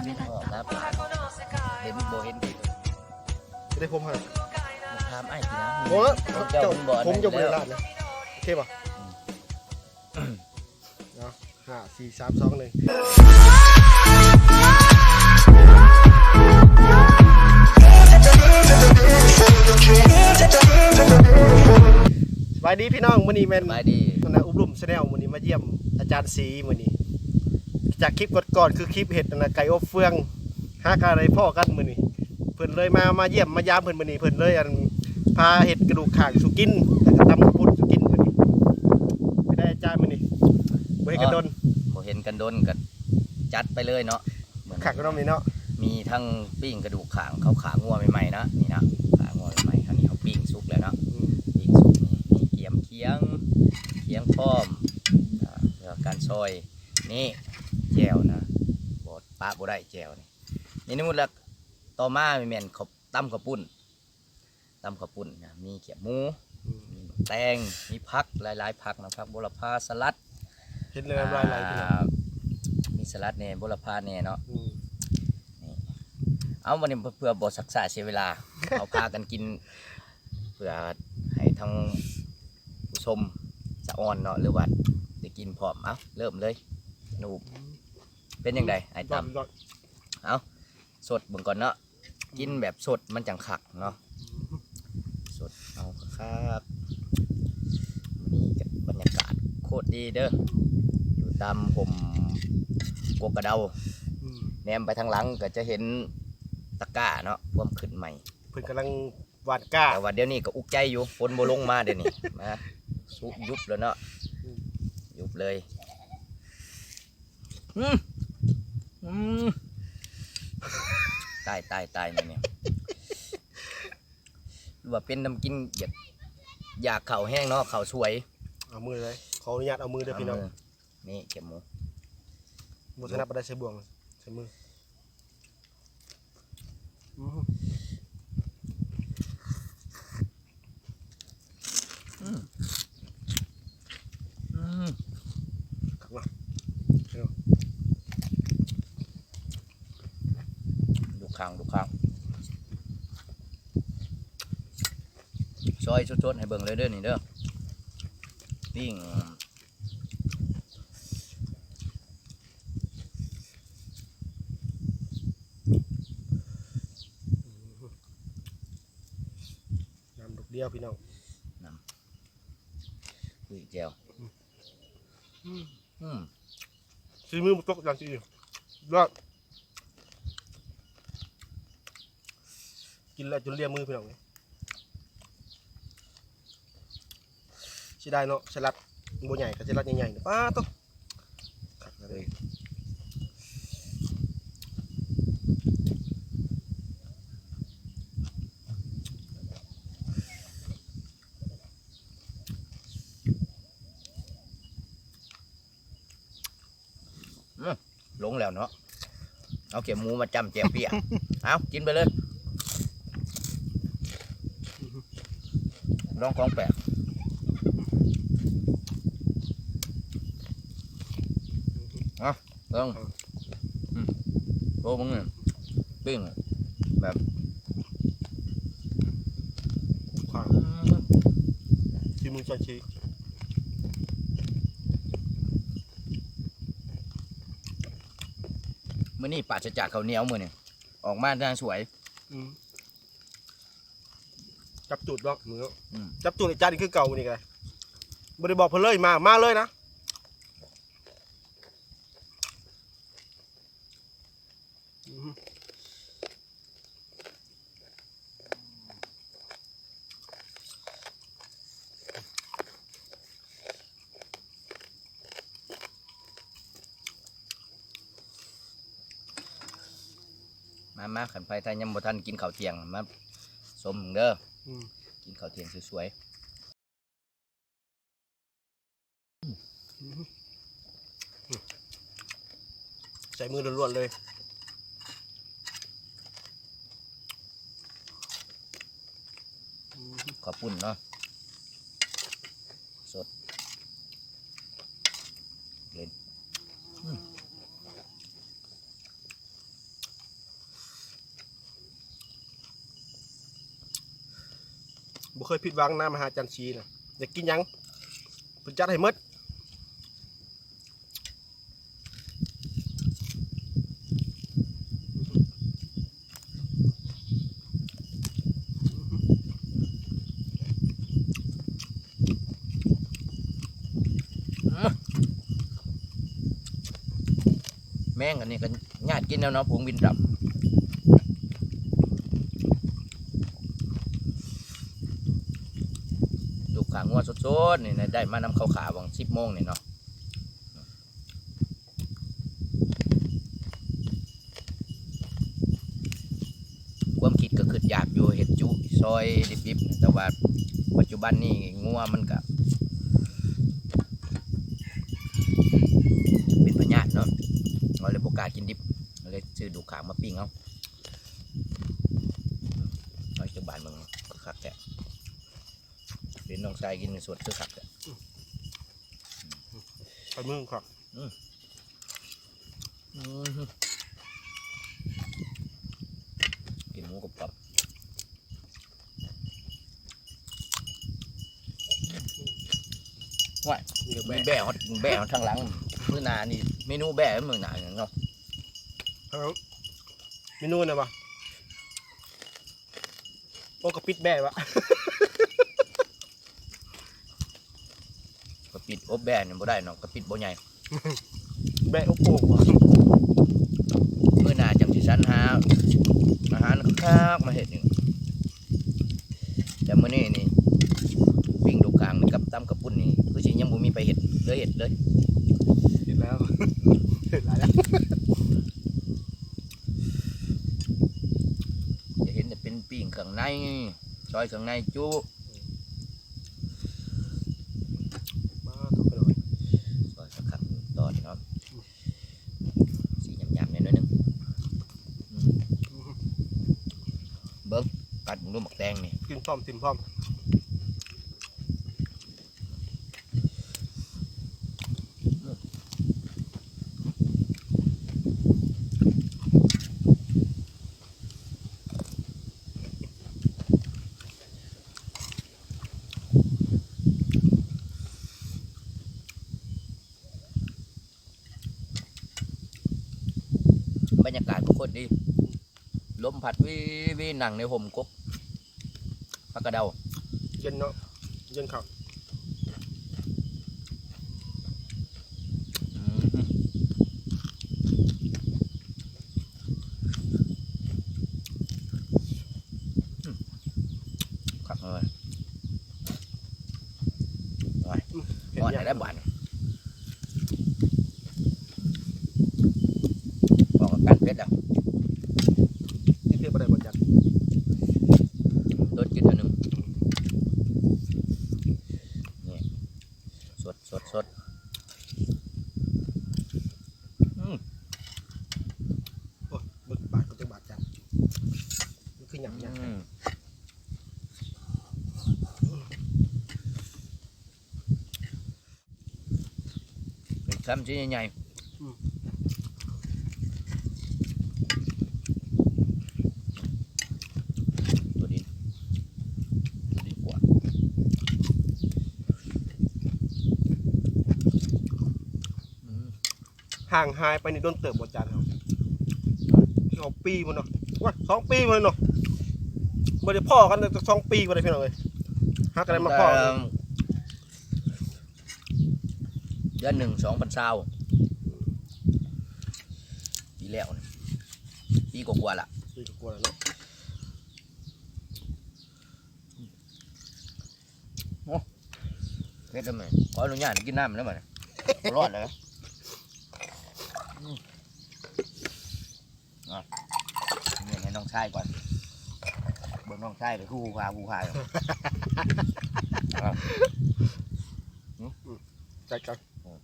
ອອກມາ ເຫັນບໍ່ເຫັນ ຈະໄດ້ຜົມໃຫ້ ຖາມອ້າຍຕິນະ ໂອ້ ເຈົ້າ ເຈົ້າ ຜົມ ເຈົ້າບໍ່ໄດ້ລາດນະ ໂອເຄບໍ່? ເນາະ ຫ້າ ສີ່ ສາມ ສອງ ໜຶ່ງ ສະບາຍດີພີ່ນ້ອງ ມື້ນີ້ແມ່ນ ສະບາຍດີ ອັນນະ ອຸບລຸມ Channel ມື້ນີ້ມາຢ້ຽມອາຈານສີມື້ນີ້ ຈາກຄລິບກ່ອນໆ ຄືຄລິບເຮັດອັນນະ ໄກ່ອົບເຟືອງ ຫາກະໄດ້ພໍ້ກັນມື້ນີ້ ເພິ່ນເລີຍມາ ມາຢ້ຽມມາຢາມເພິ່ນມື້ນີ້ ເພິ່ນເລີຍອັນ ພາເຮັດກະດູກຂ້າງສູ່ກິນ ແລ້ວກະຕຳເຂົ້າປຸ້ນສູ່ກິນມື້ນີ້ ເປັນໃດອາຈານມື້ນີ້ ບໍ່ເຫັນກັນດົນ ບໍ່ເຫັນກັນດົນກະຈັດໄປເລີຍເນາະ ຄັກເນາະມື້ນີ້ເນາະ ມີທັງປີ້ງກະດູກຂ້າງ ເຂົາຂ້າງົວໃໝ່ໆນະ ນີ້ນະ ຂ້າງົວໃໝ່ໆ ອັນນີ້ເຮົາປີ້ງສຸກແລ້ວເນາະ ອືມ ປີ້ງສຸກນີ້ ມີກຽມຄຽງ ຄຽງພ້ອມ ອ່າ ເພື່ອການຊອຍ ນີ້ແຈ່ວນະ ບໍ່ປະບໍ່ໄດ້ແຈ່ວນີ້ ນີ້ ນີ້ໝົດລະ ຕໍ່ມາແມ່ນເຂົ້າ ຕຳເຂົ້າປຸ້ນ ຕຳເຂົ້າປຸ້ນນະ ມີຂຽບໝູ ອືມ ມີແຕງ ມີຜັກ ຫຼາຍໆຜັກນະ ຜັກບົວລະພາ ສະຫຼັດ ເຮັດແລ້ວນ້ຳລາຍໄຫຼພີ່ນ້ອງ ອ່າ ມີສະຫຼັດແດ່ ບົວລະພາແດ່ເນາະ ອືມ ນີ້ ເອົາ ວັນນີ້ເພື່ອບໍ່ຊັກຊ້າເສຍເວລາ ເຮົາພາກັນກິນ ເພື່ອໃຫ້ທັງຜູ້ຊົມສະອອນເນາະ ຫຼືວ່າໄດ້ກິນພ້ອມ ເອົາ ເລີ່ມເລີຍ ນູບ ເປັນຈັ່ງໃດອ້າຍຕຳ? ເອົາ ສົດເບິ່ງກ່ອນເນາະ ກິນແບບສົດມັນຈັ່ງຄັກເນາະ ສົດເອົາຄັກໆ ມື້ນີ້ກະບັນຍາກາດໂຄດດີເດີ ຢູ່ຕາມຮົ່ມກົກກະເດົາ ອືມ ແນມໄປທາງຫຼັງກະຈະເຫັນຕະກ້າເນາະ ພວມຂຶ້ນໃໝ່ ເພິ່ນກຳລັງຫວ່ານກ້າ ແຕ່ວ່າດຽວນີ້ກະອຸກໃຈຢູ່ ຝົນບໍ່ລົງມາດຽວນີ້ ມາ ຊຸ ຢຸບແລ້ວເນາະ ອືມ ຢຸບເລີຍ. ອືມ ອືມ ຕາຍ ຕາຍ ຕາຍ ນີ້ ນີ້ ຫຼືວ່າເປັນນຳກິນ ຢາກ ຢາກເຂົ້າແຮງເນາະ ເຂົ້າສວຍ ເອົາມືເລີຍ ຂໍອະນຸຍາດເອົາມືເດີພີ່ນ້ອງ ນີ້ແຄບໝູ ບໍ່ຖະໜັດປານໃດ ໃສ່ບ່ວງ ໃສ່ມື. ອືມ ອືມ ອືມ ຄັກເນາະ ດູຂ້າງ ດູຂ້າງ ຊອຍສົດໆໃຫ້ເບິ່ງເລີຍເດີນີ້ເດີ ປີ້ງ ນ້ຳດອກດຽວພີ່ນ້ອງ ນ້ຳ ອຸ້ຍ ແຈ່ວ ອືມ ອືມ ສີມືບໍ່ຕົກຢ່າງທີ່ອື່ນ ຍອດ ກິນແລ້ວຈົນລຽມມືພີ່ນ້ອງເອີຍ ເສຍດາຍເນາະ ສະຫຼັດບໍ່ໃຫຍ່ກະສະຫຼັດໃຫຍ່ໆ ປາດໂທ້ ຄັກເລີຍ ອືມ ລົງແລ້ວເນາະ ເອົາຂຽບໝູມາຈ້ຳແຈ່ວປຽກ ເອົາ ກິນໄປເລີຍ ລອງຂອງແປກ ເອົາ ເບິ່ງ ອືມ ໂອ້ ເບິ່ງນີ້ ປີ້ງແບບ ອືມ ທີ່ມືໃສ່ຊີ ມື້ນີ້ປາສະຈາກເຂົ້າໜຽວ ມື້ນີ້ອອກມາທາງສວຍ ອືມ ຈັບຈູດເນາະ ມື້ນີ້ ອືມ ຈັບຈູດໃນຈານນີ້ຄືເກົ່າ ມື້ນີ້ກະໄດ້ ບໍ່ໄດ້ບອກເພິ່ນເລີຍ ມາ ມາເລີຍນະ ອືມ. ມາ ມາ ຄັນໃຜຖ້າຍັງບໍ່ທັນກິນເຂົ້າທ່ຽງ ມາຊົມເດີ ອືມ ກິນເຂົ້າທ່ຽງສວຍໆ. ໃຊ້ມືລ້ວນໆເລີຍ ເຂົ້າປຸ້ນເນາະ ສົດ ເຫຼັ້ນ ອືມ. ບໍ່ເຄີຍຜິດຫວັງນະ ມາຫາຈັນສີນະ. ຢາກກິນຫຍັງ ເພິ່ນຈັດໃຫ້ໝົດ. ແມງອັນນີ້ກໍຍາດກິນແລ້ວເນາະ ຝູງບິນດຳ. ລູກຂາງົວສົດໆ ນີ້ນະ ໄດ້ມານຳເຂົ້າຂາຫວ່າງສິບໂມງນີ້ເນາະ. ຄວາມຄິດກໍຄິດຢາກຢູ່ເຮັດຈຸຊອຍດິບໆ ແຕ່ວ່າປັດຈຸບັນນີ້ງົວມັນກະເປັນພະຍາດເນາະ ເຮົາເລີຍບໍ່ກ້າກິນດິບ ເລີຍຊື້ດູກຂາງມາປີ້ງເອົາ. ເອົາຈັກບາດເບິ່ງ ຄືຄັກແທ້ ເຫັນນ້ອງຊາຍກິນສົດຄືຄັກແທ້. ອືມ ໄປເບິ່ງຄັກ ອືມ ອືມ ກິນໝູກອບໆ. ວ້າຍ ມີແບ້ ມີແບ້ຮອດ ແບ້ຮອດທາງຫຼັງ. ມື້ໜ້ານີ້ເມນູແບ້ມື້ໜ້າເນາະ. ເອີ ເມນູນະບໍ່? ໂອ້ ກະປິດແບ້ວະ ກະປິດ ອົບແບ້ນີ້ບໍ່ໄດ້ເນາະ ກະປິດບໍ່ໃຫຍ່ ແບ້ອົບໂອ່ງວະ. ມື້ໜ້າຈັ່ງຊິສັນຫາອາຫານຄັກໆມາເຮັດນີ້ ແຕ່ມື້ນີ້ນີ້ ປີ້ງດູກຂາງນີ້ກັບຕຳເຂົ້າປຸ້ນນີ້ ຄືຊິຍັງບໍ່ມີໃຜເຮັດ ເລີຍເຮັດເລີຍ ເຮັດແລ້ວ ເຮັດຫຼາຍແລ້ວ ຈະເຫັນແຕ່ເປັນປີ້ງເຄື່ອງໃນ ຊອຍເຄື່ອງໃນຈຸ. ອືມ ມາເຖາະ ຊອຍຄັກໆ ຕອນເນາະ ອືມ ສີຫຍາບໆ ແດ່ໜ້ອຍໜຶ່ງ. ອືມ ອືມ ເບິ່ງ ກັດເບິ່ງດູໝາກແຕງນີ້ ກິນພ້ອມ ກິນພ້ອມ. ບັນຍາກາດກໍໂຄດດີ ລົມພັດວີໆ ນັ່ງໃນຮົ່ມກົກຜັກກະເດົາ ເຢັນເນາະ ເຢັນຄັກ. ອືມ ຄັກເລີຍ ໂອ້ຍ ອືມ ຮ້ອນແທ້ບາດນີ້ ອອກອາການເຜັດແລ້ວ ກິນເຜັດບໍ່ໄດ້ບໍ່ຈັກ ໂດນກິນເທື່ອໜຶ່ງ ນີ້ ສົດໆໆ ອືມ ໂອ້ຍ ເບິ່ງບາດ ເບິ່ງຈັກບາດຈັກ ມັນຄືຫຍັງຫຍັງ ອືມ ເປັນຄຳທີ່ໃຫຍ່ໆ ອືມ ຕົວດິນ ຕົວດິນກວ່າ ອືມ ຫ່າງຫາຍໄປນີ້ດົນເຕີບບໍ່ ຈານເຮົາ ສອງປີພຸ້ນເນາະ ໂອ້ຍ ສອງປີພຸ້ນເນາະ ບໍ່ໄດ້ພໍ້ກັນຈັກສອງປີພຸ້ນເດ້ ພີ່ນ້ອງເອີຍ ຫາກໍໄດ້ມາພໍ້ກັນ ເດືອນໜຶ່ງ ສອງພັນຊາວ ປີແລ້ວ ປີກວ່າໆລະ ປີກວ່າໆລະເນາະ. ໂອ້ ເຜັດແລ້ວແມ່ ຂໍອະນຸຍາດກິນນ້ຳແລ້ວບັດນີ້ ບໍ່ລອດແລ້ວ ອືມ ອ່ະ ເຮັດໃຫ້ນ້ອງຊາຍກ່ອນ ເບິ່ງນ້ອງຊາຍກໍຄືຫູພາຫູພາຢູ່ ອ່ະ ອືມ ໃກ້ກັນ ອືມ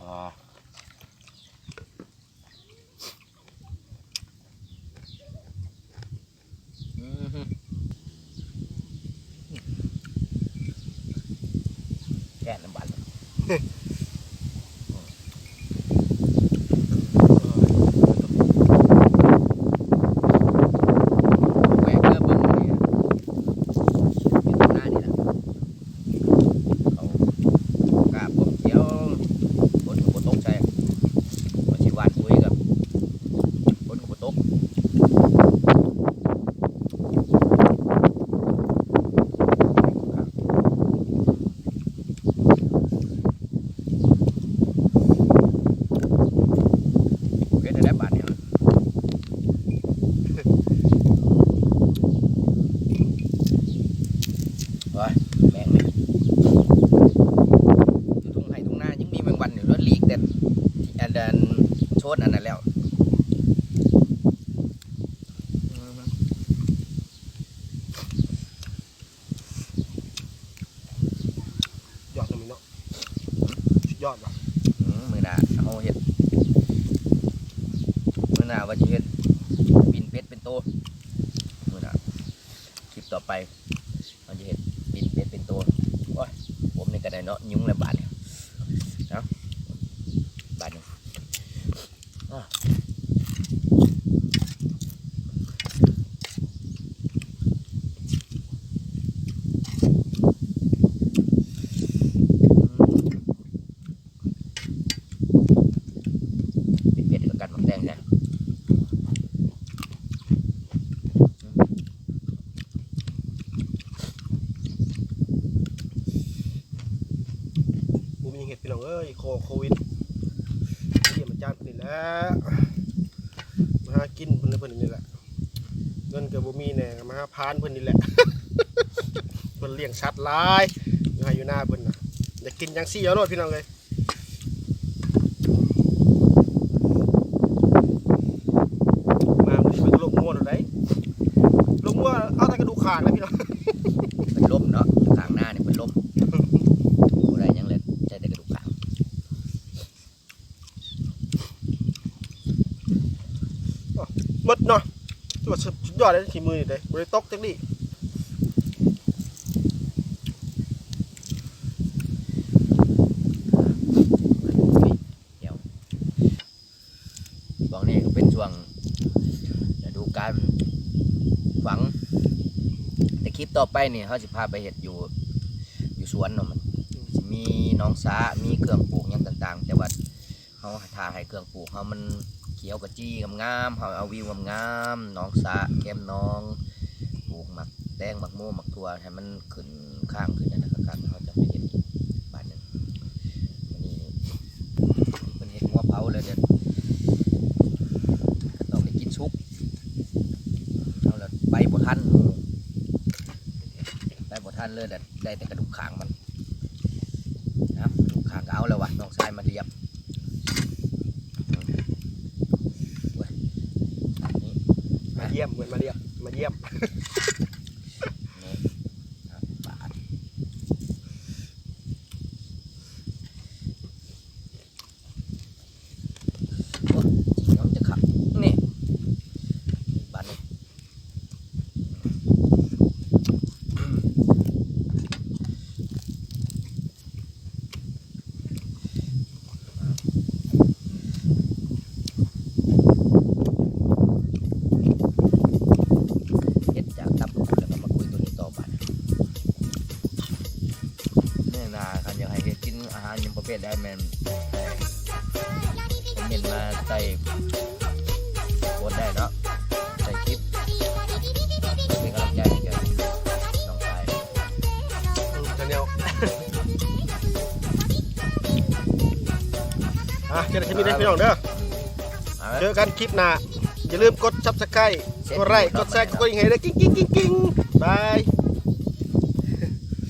ອ່າ ອືມ ແກ່ນຳບັດ ແປກເດີເບິ່ງນີ້ ຄົນອັນນັ້ນແລ້ວ. ຍອດເນາະ ມື້ນີ້ເນາະ ສຸດຍອດວ່ະ. ອືມ ມື້ໜ້າເຮົາເຮັດ ມື້ໜ້າວ່າຊິເຮັດປີ້ນເປັດເປັນໂຕ ມື້ໜ້າ ຄລິບຕໍ່ໄປ ເຮົາຈະເຮັດປີ້ນເປັດເປັນໂຕ. ໂອ້ຍ ຜົມນີ້ກໍໄດ້ເນາະ ຍຸງແລ້ວບາດນີ້. ເອົາ ບາດນີ້ ອາ ເຜັດໆ ກໍກັດໝາກແຕງໃສ່. ບໍ່ມີຫຍັງເຮັດພີ່ນ້ອງເອີຍ ໂຄ ໂຄວິດ ມາຢ້ຽມມາຢາມເພິ່ນນີ້ແຫຼະ ມາຫາກິນເພິ່ນ ເພິ່ນນີ້ແຫຼະ. ເງິນກໍບໍ່ມີແດ່ ມາຫາຜ່ານເພິ່ນນີ້ແຫຼະ ເພິ່ນລ້ຽງສັດຫຼາຍ ຢູ່ໄຮ່ຢູ່ນາເພິ່ນນະ ຢາກກິນຫຍັງຊີ້ເອົາໂລດພີ່ນ້ອງເອີຍ. ມາມື້ນີ້ເພິ່ນກໍລົບງົວໂລດໃດ ລົບງົວເອົາແຕ່ກະດູກຂາງນະພີ່ນ້ອງ. ເພິ່ນລົບເນາະ ຂ້າງໜ້ານີ້ເພິ່ນລົບ ບໍ່ໄດ້ຫຍັງເລີຍ ໄດ້ແຕ່ກະດູກຂາງ. ໝົດເນາະ ຖືວ່າສຸດຍອດເດ້ ຂີ້ມືນີ້ເດ້ ບໍ່ໄດ້ຕົກຈັກດີ້. ຊ່ວງນີ້ກໍເປັນຊ່ວງ ລະດູການຝັງ ແຕ່ຄລິບຕໍ່ໄປນີ້ເຮົາຊິພາໄປເຮັດຢູ່ ຢູ່ສວນເນາະ ມັນຊິມີໜອງສະ ມີເຄື່ອງປູກຫຍັງຕ່າງໆ ແຕ່ວ່າເຮົາຖ້າໃຫ້ເຄື່ອງປູກເຮົາມັນຂຽວຂະຈີງາມໆ ເຮົາເອົາວິວງາມໆ ໜອງສະ ແຄມໜອງ ປູກໝາກແຕງ ໝາກໂມ ໝາກຖົ່ວ ໃຫ້ມັນຂຶ້ນຄ້າງຂຶ້ນນັ້ນນະ ຄັກໆ ເຮົາຈະໄປເຮັດອີກບາດໜຶ່ງ. ມື້ນີ້ເພິ່ນເຮັດງົວເຜົາແລ້ວ ດຽວກໍຕ້ອງໄດ້ກິນສຸກ ເຮົາລະໄປບໍ່ທັນ ໄປບໍ່ທັນເລີຍ ໄດ້ແຕ່ກະດູກຂາງມັນນະ ກະດູກຂາງກໍເອົາແລ້ວວະ ນ້ອງຊາຍມາຢ້ຽມ ມາຢ້ຽມ ເພິ່ນມາຢ້ຽມ ມາຢ້ຽມ ນີ້ ບາດ ໂອ້ຍ ຈີ່ນ້ອງຈະຄັກ ນີ້ ບາດນີ້ ເຮັດຈາກຕັບແລ້ວກໍມາຄຸຍໂຕນີ້ຕໍ່ບາດ. ມື້ໜ້າຄັນຢາກໃຫ້ເຮັດກິນອາຫານຫຍັງປະເພດໃດແມ່ນ ຄອມເມັນມາໃຕ້ໂພສໄດ້ເນາະ ໃຕ້ຄລິບ ເປັນກຳລັງໃຈໃຫ້ແກ່ນ້ອງຊາຍ ອືມ ແຊນແນວ ອ່ະ ເຈີກັນຄລິບນີ້ເດີພີ່ນ້ອງເດີ ເຈີກັນຄລິບໜ້າ ຢ່າລືມກົດ Subscribe ກົດໄລ ກົດແຊ ກົດກະດິ່ງໃຫ້ເດີ ກິ້ງໆໆໆ ບາຍ.